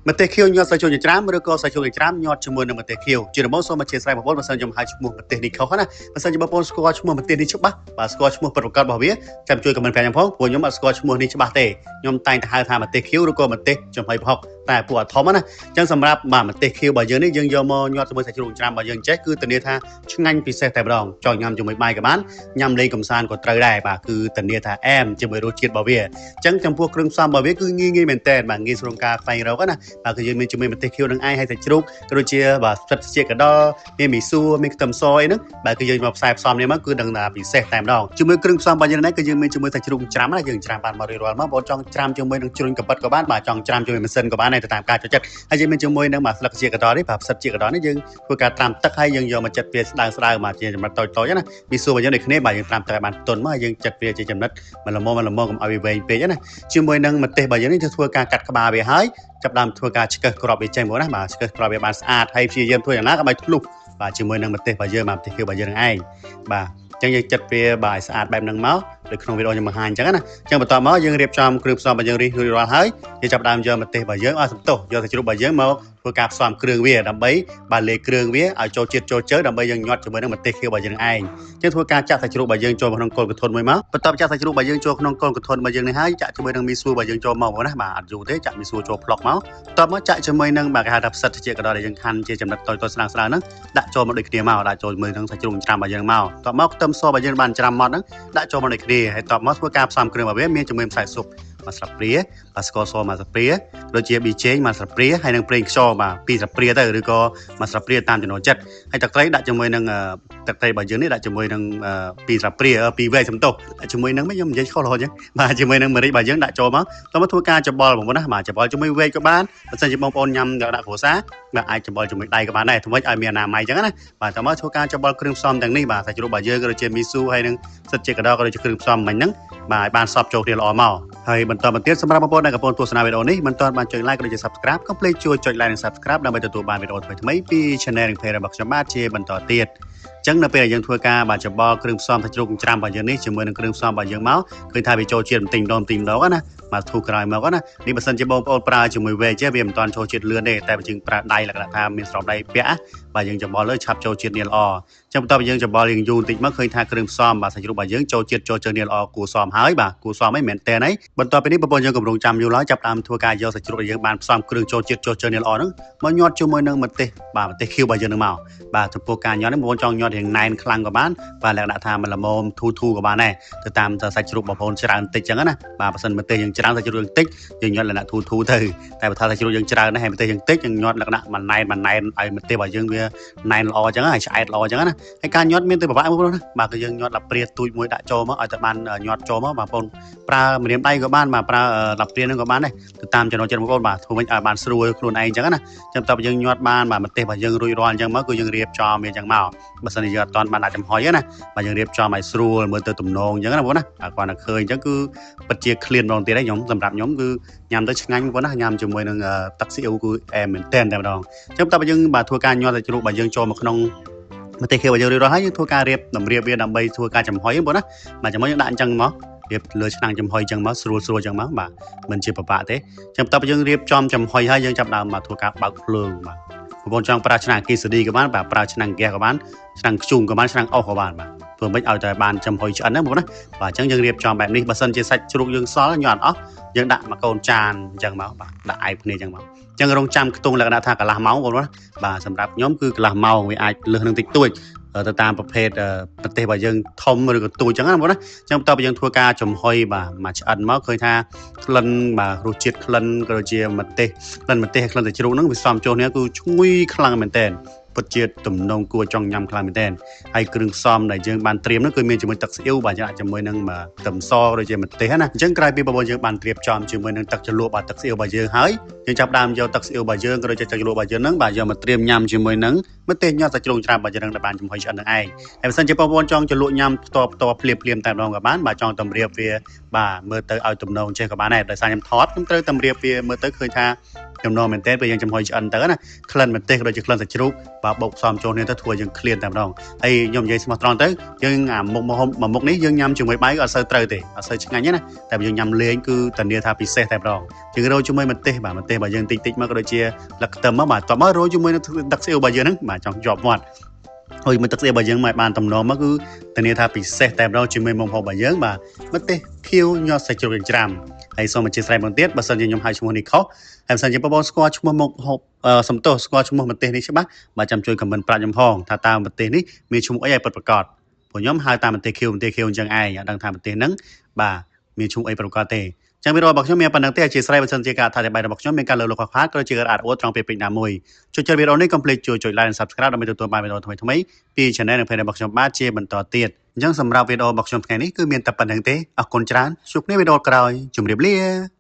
ម្ទេសខៀវញាត់សាច់ជ្រូកចិញ្ច្រាំឬក៏សាច់ជ្រូកចិញ្ច្រាំញាត់ជាមួយនឹងម្ទេសខៀវជាដំបូងសូមអធ្យាស្រ័យបងប្អូនបើសិនខ្ញុំហៅឈ្មោះម្ទេសនេះខុសណាបើសិនជាបងប្អូនស្គាល់ឈ្មោះម្ទេសនេះច្បាស់បាទស្គាល់ឈ្មោះពិតប្រាកដរបស់វាចាំជួយ comment ប្រាប់ខ្ញុំផងព្រោះខ្ញុំអត់ស្គាល់ឈ្មោះនេះច្បាស់ទេខ្ញុំតែងតែហៅថាម្ទេសខៀវឬក៏ម្ទេសចំហុយប្រហុកតែពួកអត់ធំណាអញ្ចឹងសម្រាប់បាទម្ទេសខៀវរបស់យើងនេះយើងយកមកញាត់ជាមួយសាច់ជ្រូកចិញ្ច្រាំរបស់យើងចេះគឺធានាថាឆ្ងាញ់ពិសេសតែម្ដងចង់ញ៉ាំជាមួយបាយក៏បានញ៉ាំលេងកំសាន្តក៏ត្រូវដែរបាទគឺធានាថាអែមជាមួយរសជាតិរបស់វាអញ្ចឹងចំពោះគ្រឿងផ្សំរបស់វាគឺងាយងាយមែនតើបាទងាយស្រួលការស្វែងរកណាបាទគឺយើងមានជាមួយម្ទេសខៀវនឹងឯងហើយសាច់ជ្រូកក៏ដូចជាបាទផ្សិតជាកដមានមីសួរមានខ្ទឹមសអីហ្នឹងបាទគឺយើងមកផ្សាយផ្សំនេះមកគឺដឹងថាពិសេសតែម្ដងជាមួយគ្រឿងផ្សំរបស់យើងនេះគឺយើងមានជាមួយសាច់ជ្រូកច្រាំណាយើងច្រាំបានមករួចរាល់មកបងចង់ច្រាំជាមួយនឹងជ្រុញកប៉ិតក៏បានបាទចង់ច្រាំជាមួយម៉ាស៊ីនក៏បានដែរទៅតាមការចូលចិត្តហើយយើងមានជាមួយនឹងបាទស្លឹកជាកដនេះបាទផ្សិតជាកដនេះយើងធ្វើការត្រាំទឹកហើយយើងយកមកចិតវាស្ដើងស្ដើងបាទជាចំណិតតូចៗណាមីសួររបស់យើងដូចគ្នាបាទយើងត្រាំទឹកឲ្យបានទន់មកហើយយើងចិតវាជាចំណិតមកល្មមមកល្មមកុំឲ្យវាវែងពេកណាជាមួយនឹងម្ទេសរបស់យើងនេះយើងធ្វើការកាត់ក្បាលវាហើយចាប់ដើមធ្វើការឆ្កឹះគ្រាប់វាចេញមកណាបាទឆ្កឹះគ្រាប់វាបានស្អាតហើយព្យាយាមធ្វើយ៉ាងណាកុំឲ្យធ្លុះបាទជាមួយនឹងម្ទេសរបស់យើងបាទម្ទេសខៀវរបស់យើងនឹងឯងបាទអញ្ចឹងយើងចិតវាបាទឲ្យស្អាតបែបហ្នឹងមកដូចក្នុងវីដេអូខ្ញុំបង្ហាញអញ្ចឹងណាអញ្ចឹងបន្តមកយើងរៀបចំគ្រឿងផ្សំរបស់យើងរួចរាល់ហើយយើងចាប់ដើមយកម្ទេសរបស់យើងឲ្យសំទោសយកសាច់ជ្រូករបស់យើងមកធ្វើការផ្សំគ្រឿងវាដើម្បីបាទលាយគ្រឿងវាឲ្យចូលជាតិចូលជើដើម្បីយើងញាត់ជាមួយនឹងម្ទេសខៀវរបស់យើងឯងអញ្ចឹងធ្វើការចាក់សាច់ជ្រូករបស់យើងចូលក្នុងកូនកធុនមួយមកបន្ទាប់ចាក់សាច់ជ្រូករបស់យើងចូលក្នុងកូនកធុនរបស់យើងនេះហើយចាក់ជាមួយនឹងមីសួររបស់យើងចូលមកណាបាទអត់យូរទេចាក់មីសួរចូលផ្លុកមកបន្ទាប់មកចាក់ជាមួយនឹងបាទគេហៅថាផ្សិតជាកដដែលយើងខាន់ជាចំណិតតូចៗស្ដើងស្ដើងហ្នឹងដាក់ចូលមកដូចគ្នាមកដាក់ចូលជាមួយនឹងសាច់ជ្រូកច្រាំរបស់យើងមកបន្ទាប់មកខ្ទឹមសរបស់យើងបានច្រាំមកហ្នឹងដាក់ចូលមកដូចគ្នាហើយបន្ទាប់មកធ្វើការផ្សំគ្រឿងរបស់វាមានជាមួយម្សៅស៊ុបមួយស្លាបព្រាបាទស្ករសមួយស្លាបព្រាដូចជាប៊ីចេងមួយស្លាបព្រាហើយនិងប្រេងខ្យងបាទពីរស្លាបព្រាទៅឬក៏មួយស្លាបព្រាតាមចំណូលចិត្តហើយទឹកត្រីដាក់ជាមួយនឹងទឹកត្រីរបស់យើងនេះដាក់ជាមួយនឹងពីរស្លាបព្រាពីរវែកសំទោសដាក់ជាមួយនឹងខ្ញុំនិយាយខុសរហូតអញ្ចឹងបាទជាមួយនឹងម្រេចរបស់យើងដាក់ចូលមកតោះមកធ្វើការច្បល់បងប្អូនណាបាទច្បល់ជាមួយវែកក៏បានបើសិនជាបងប្អូនញ៉ាំដាក់គ្រួសារបាទអាចច្បល់ជាមួយដៃក៏បានដែរធ្វើម៉េចឲ្យមានអនាម័យអញ្ចឹងណាបាទតោះមកធ្វើការច្បល់គ្រឿងផ្សំទាំងនេះបាទសាច់ជ្រូករបស់យើងក៏ដូចជាមីស៊ូហើយនិងផ្សិតជាកដក៏ដូចជាគ្រឿងផ្សំមិញហ្នឹងបាទឲ្យបានសព្វចូលគ្នាល្អមកហើយបន្តមកទៀតសម្រាប់បងប្អូនដែលកំពុងទស្សនាវីដេអូនេះមិនទាន់បានចុច like ក៏ដូចជា Subscribe កុំភ្លេចជួយចុច like និង Subscribe ដើម្បីទទួលបានវីដេអូថ្មីៗពី Channel និង Page របស់ខ្ញុំបាទជាបន្តទៀតអញ្ចឹងនៅពេលដែលយើងធ្វើការបាទច្បល់គ្រឿងផ្សំសាច់ជ្រូកច្រាំរបស់យើងនេះជាមួយនឹងគ្រឿងផ្សំរបស់យើងមកឃើញថាវាចូលជាតិបន្តិចម្ដងបន្តិចម្ដងណាបាទធូរក្រោយមកណានេះបើសិនជាបងប្អូនប្រើជាមួយវែកចេះវាមិនទាន់ចូលជាតិលឿនទេតែបើយើងប្រើដៃលក្ខណៈថាមានស្រោមដៃពាក់បាទយើងច្បល់លើឆាប់ចូលជាតិនេះល្អអញ្ចឹងបន្ទាប់ពីយើងច្បល់យើងយូរបន្តិចមកឃើញថាគ្រឿងផ្សំបាទសាច់ជ្រូករបស់យើងចូលជាតិចូលជើងនេះល្អគួរសមហើយបាទគួរសមហើយមែនតើហើយបន្ទាប់ពីនេះបងប្អូនយើងកំរុងចាំយូរឡើយចាប់ដើមធ្វើការយកសាច់ជ្រូកដែលយើងបានផ្សំគ្រឿងចូលជាតិចូលជើងនេះល្អហ្នឹងមកញាត់ជាមួយនឹងម្ទេសបាទម្ទេសខៀវរបស់យើងនឹងមកបាទចំពោះការញាត់នេះបងប្អូនចង់ញាត់រៀងណែនខ្លាំងក៏បានបាទលក្ខណៈថាមិនល្មមធូធូក៏បានដែរទៅតាមសាច់ជ្រូកបងប្អូនច្រើនតិចចឹងណាបាទបើសិនម្ទេសយើងច្រើនសាច់ជ្រូកយើងតិចយើងញាត់លក្ខណៈធូធូទៅតែបើថាសាច់ជ្រូកយើងច្រើនណាស់ហើយម្ទេសយើងតិចយើងញាត់លក្ខណៈមិនណែនមិនណែនឲ្យម្ទេសរបស់យើងវាណែនល្អចឹងហើយឆ្អែតល្អចឹងណាហើយការញាត់មានទៅពិបាកបងប្អូនណាបាទគឺយើងញាត់លាព្រាទូចមួយដាក់ចូលមកឲ្យតែបានញាត់ចូលមកបងប្អូនប្រើម្រាមដៃក៏បានបាទប្រើលាព្រានឹងក៏បានដែរទៅតាមចំណូលចិត្តបងប្អូនបាទធ្វើវិញឲ្យបានស្រួលខ្លួនឯងចឹងណាចាំតើយើងញាត់បានបាទម្ទេសរបស់យើងរួចរាល់អញ្ចឹងមកគឺយើងរៀបចំវាអញ្ចឹងមកបើសិនជាយើងអត់ទាន់បានដាក់ចំហុយណាបាទយើងរៀបចំឲ្យស្រួលមើលទៅទំនងអញ្ចឹងណាបងប្អូនណាបាទគាត់តែឃើញអញ្ចឹងគឺពិតជាឃ្លានម្ដងទៀតហើយខ្ញុំសម្រាប់ខ្ញុំគឺញ៉ាំទៅឆ្ងាញ់បងប្អូនណាញ៉ាំជាមួយនឹងទឹកស៊ីអ៊ូគឺអែមមែនទែនតែម្ដងអញ្ចឹងតើយើងបាទធ្វើការញាត់សាច់ជ្រូកបាទយើងចូលមកក្នុងម្ទេសខៀវរបស់យើងរួចរាល់ហើយយើងធ្វើការរៀបតម្រៀបវាដើម្បីធ្វើការចំហុយបងប្អូនណាបាទចំហុយយើងដាក់អញ្ចឹងមករៀបលើឆ្នាំងចំហុយអញ្ចឹងមកស្រួលស្រួលអញ្ចឹងមកបាទមិនជាពិបាកទេអញ្ចឹងបន្ទាប់ពីយើងរៀបចំចំហុយហើយយើងចាប់ដើមមកធ្វើការបើកភ្លើងបាទបងប្អូនចង់ប្រើឆ្នាំងអគ្គិសនីក៏បានបាទប្រើឆ្នាំងហ្គាសក៏បានឆ្នាំងខ្ជុងក៏បានឆ្នាំងអុសក៏បានបាទធ្វើមិនឲ្យតែបានចំហុយឆ្អិនណាបងប្អូនណាបាទអញ្ចឹងយើងរៀបចំបែបនេះបើសិនជាសាច់ជ្រូកយើងសល់ញ៉ាំអត់អស់យើងដាក់មួយកូនចានអញ្ចឹងមកបាទដាក់ឯបគ្នាអញ្ចឹងមកអញ្ចឹងរងចាំខ្ទង់លក្ខណៈថាកន្លះម៉ោងបងប្អូនណាបាទសម្រាប់ខ្ញុំគឺកន្លះម៉ោងវាអាចលើសនឹងតិចតួចទៅតាមប្រភេទប្រទេសរបស់យើងធំឬក៏ទូចអញ្ចឹងណាបងណាអញ្ចឹងបន្ទាប់ពីយើងធ្វើការចំហុយបាទមកឆ្អិនមកឃើញថាក្លិនបាទរសជាតិក្លិនក៏ដូចជាម្ទេសក្លិនម្ទេសក្លិនសាច់ជ្រូកហ្នឹងវាសំចូលគ្នាគឺឈ្ងុយខ្លាំងមែនទែនពិតជាទំនងគួរចង់ញ៉ាំខ្លាំងមែនទែនហើយគ្រឿងផ្សំដែលយើងបានត្រៀមនោះគឺមានជាមួយទឹកស៊ីអ៊ីវបាទជាមួយនឹងខ្ទឹមសឬជាម្ទេសណាអញ្ចឹងក្រោយពីបងប្អូនយើងបានត្រៀមចំជាមួយនឹងទឹកជ្រលក់បាទទឹកស៊ីអ៊ីវរបស់យើងហើយយើងចាប់ដើមយកទឹកស៊ីអ៊ីវរបស់យើងក៏ដូចជាទឹកជ្រលក់របស់យើងហ្នឹងបាទយកមកត្រៀមញ៉ាំជាមួយនឹងម្ទេសញាត់សាច់ជ្រូកច្រាបរបស់យើងនឹងដែលបានចំហុយឆ្អិននឹងឯងហើយបើសិនជាបងប្អូនចង់ជ្រលក់ញ៉ាំផ្ទាល់ផ្ទាល់ភ្លាមភ្លាមតែម្ដងក៏បានបាទចង់តម្រៀបវាបាទមើលទៅឲ្យទំនងចេះក៏បានដែរដោយសារខ្ញុំថតខ្ញុំត្រូវតម្រៀបវាមើលទៅឃើញថា ខ្ញុំនំមែនតើពេលយើងចំហុយឆ្អិនទៅណាក្លិនម្ទេសក៏ដូចជាក្លិនសាច់ជ្រូកបាទបុកផ្សំចូលគ្នាទៅធ្វើយើងឃ្លានតែម្ដងហើយខ្ញុំនិយាយស្មោះត្រង់ទៅយើងអាមុខមកមុខនេះយើងញ៉ាំជាមួយបាយក៏អត់សូវត្រូវទេអត់សូវឆ្ងាញ់ទេណាតែយើងញ៉ាំលេងគឺធានាថាពិសេសតែម្ដងយើងរោយជាមួយម្ទេសបាទម្ទេសរបស់យើងតិចតិចមកក៏ដូចជាលឹកខ្ទឹមមកបាទតមករោយជាមួយនឹងទឹកស្អៀវរបស់យើងហ្នឹងបាទចង់ជាប់មាត់ហើយមួយទឹកស្អៀវរបស់យើងមកបានតំណមកគឺធានាថាពិសេសតែម្ដងជាមួយមុខម្ហូបរបស់យើងបាទម្ទេសខៀវញាត់សាច់ជ្រូកចិញ្ច្រាំហើយសូមអធិស្ឋានបន្តទៀតបើសិនជាខ្ញុំហៅឈ្មោះនេះខុសហើយបើសិនជាបងប្អូនស្គាល់ឈ្មោះមុខហូបសំទោសស្គាល់ឈ្មោះម្ទេសនេះច្បាស់បាទចាំជួយ comment ប្រាប់ខ្ញុំផងថាតើម្ទេសនេះមានឈ្មោះអីឲ្យពិតប្រាកដព្រោះខ្ញុំហៅតាមម្ទេសខៀវម្ទេសខៀវអញ្ចឹងឯងអត់ដឹងថាម្ទេសហ្នឹងបាទមានឈ្មោះអីពិតប្រាកដទេចឹងវីដេអូរបស់ខ្ញុំមានប៉ុណ្្នឹងទេអធិស្ឋានបើសិនជាការអធិប្បាយរបស់ខ្ញុំមានការលើកលោកខ្វះខាតក៏ជាការអាតអួតត្រង់ពេលពេញណាមួយជួយចុចវីដេអូនេះកុំភ្លេចជួយចុច like និង Subscribe ដើម្បីទទួលបានវីដេអូថ្មីៗពី Channel និង Page របស់ខ្ញុំបាទជាបន្តទៀតអញ្ចឹងសម្រាប់វីដេអូរបស់ខ្ញុំថ្ងៃនេះគឺមានតែប៉ុណ្្នឹងទេអរគុណច្រើនជួបគ្នាវីដេអូក្រោយជម្រាបលា។